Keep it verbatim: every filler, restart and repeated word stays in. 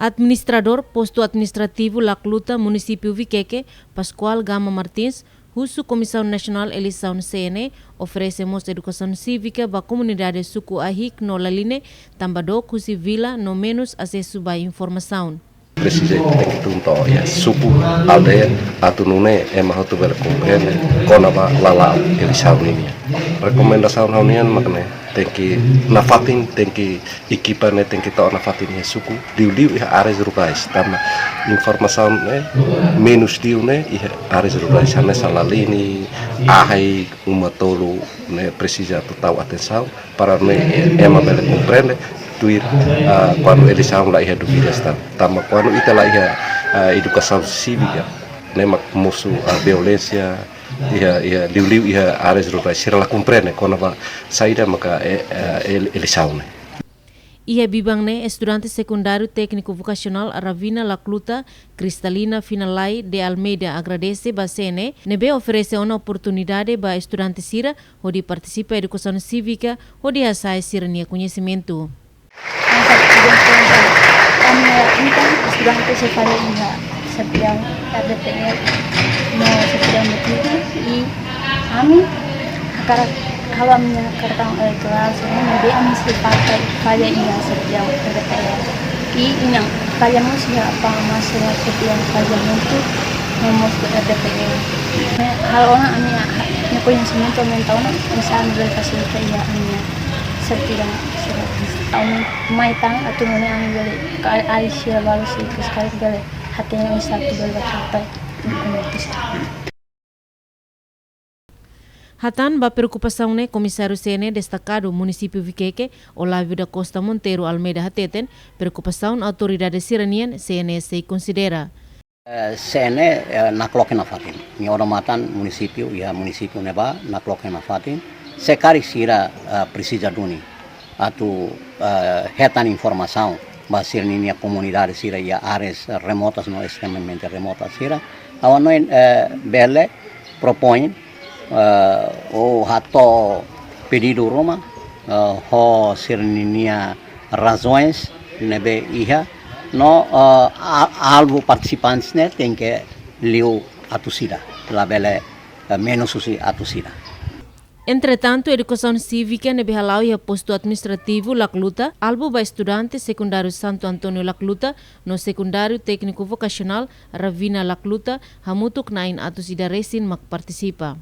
Administradór Postu Administrativu Lacluta, Munisípiu Viqueque, Pascoal Gama Martins, husu Komisaun Nasionál Eleisaun, C N E, oferese mós edukasaun sívika ba komunidade suku Ahik no Laline, tanba dook husi vila no menus asesu ba informasaun. Presiza tenke tun to'o iha suku, aldeia, atu nune'e ema hotu bele komprende kona-ba lala'ok eleisaun nian. Rekomendasaun ha'u-nian mak ne'e, tenke nafatin, tenke ekipa ne'e tenke to'o nafatin iha suku, liuliu iha áreas rurais. Tanba informasaun ne'e menus liu ne'e iha áreas rurais, hanesan Laline, Ahik, Uma Tolu ne'e presiza atu tau atensaun para ne'e ema bele komprende tuir, ah, kuandu eleisaun la iha dúvidas tan. Tanba kuandu ita la iha, ah, edukasaun sívika, ne'e mak mosu, ah, violénsia iha, iha liuliu iha áreas rurais, sira la komprende kona-ba saida maka, eh, eh, ele-, eleisaun ne'e. Iha biban ne'e, estudante sekundáriu tékniku vokasionál Ravina Lacluta, Cristalina Finalai de Almeida agradese ba C N E ne'ebé oferese ona oportunidade ba estudante sira hodi partisipa edukasaun sívika hodi hasa'e sira-nia koñesimentu. Ami, entaun, estudante sei falla iha sertifikadu R D P E no sertifikadu motivu, i ami hakarak halo ami-nia kartaun elektorál, sira ne'ebé ami sei falla, falla iha sertifikadu R D P E. I inan falla mós iha apa, masalah sertifikadu falla motivu no mós R D P E. Halo ona ami-nia koñesimentu aumenta ona, oinsá ami bele fasilita iha ami-nia sertifikadu sira. Ami mai tan atu nune'e ami bele ka ai sira balu sei fiskál bele hatene oinsá atu bele ba kapai. Hatán ba preokupasaun ne'e, Komisáriu C N E destakadu Munisípiu Viqueque, Olávio da Costa Monteiro Almeida hateten, preokupasaun autoridade sira-nian C N E sei konsidera. Eh, C N E, eh, nakloke nafatin. Nia odamatan munisípiu, iha munisípiu ne'ebá, nakloke nafatin. Se karik sira, eh, presiza duni atu, eh, hetan informasaun ba sira-ninia komunidade sira iha áreas remotas no estremamente remotas sira, ha'u hanoin, eh, bele propoin, eh, ou hato'o pedidu ruma, eh, ho sira-ninia razoens ne'ebé iha, no, eh, a-, alvu partisipantes ne'e tenke liu atus ida, labele, eh, menus husi atus ida. Entretantu, edukasaun sívika ne'ebé hala'o iha Postu Administrativu Lacluta, alvu ba estudante sekundáriu Santo António Lacluta no sekundáriu tékniku vokasionál Ravina Lacluta, hamutuk na'in atus ida resin mak partisipa.